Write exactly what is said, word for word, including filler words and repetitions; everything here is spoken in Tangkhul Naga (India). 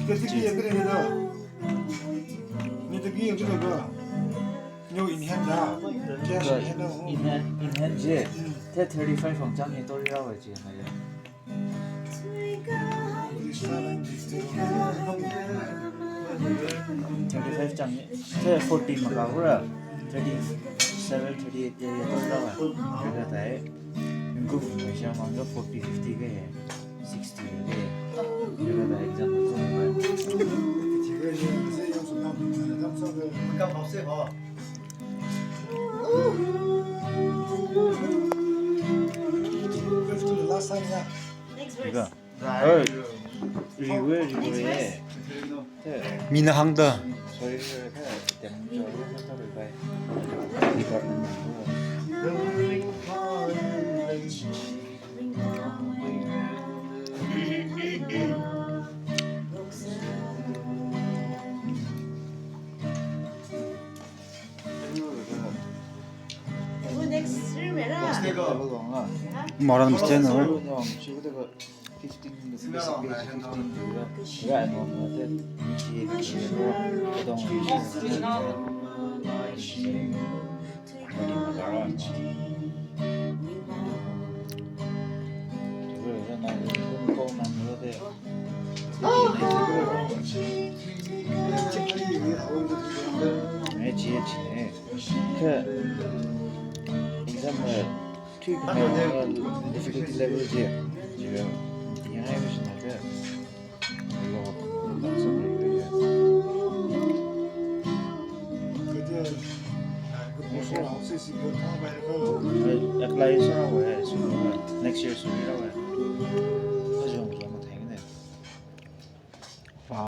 Kati ki yangkare da. Ni taki yangkare da. Nyo in hand da. Cash in hand da. In hand, in hand je. Te thirty-five ang chang ni tori rawa je na ya. Thirty-five chang ni. Te forty maka hura. Thirty-seven, thirty-eight ya ya tori rawa. Kaka tai. Nguf, maisha mangga forty, fifty ke. Sixty ke. Kaka tai exam ko. Last time ya. Next verse. Oi. Riwe, riwe. Mina hāngda. Sorry, riwe, ka, tem, sorry, sorry, bye. Department. Next room era. Moran mesti na. Fifteen, basic basic fifteen tu ya. Ya, no, no, that. Exam, uh, three difficulty level je. Je, yang ai mesti nak. Apply sāra wa, next year sāra.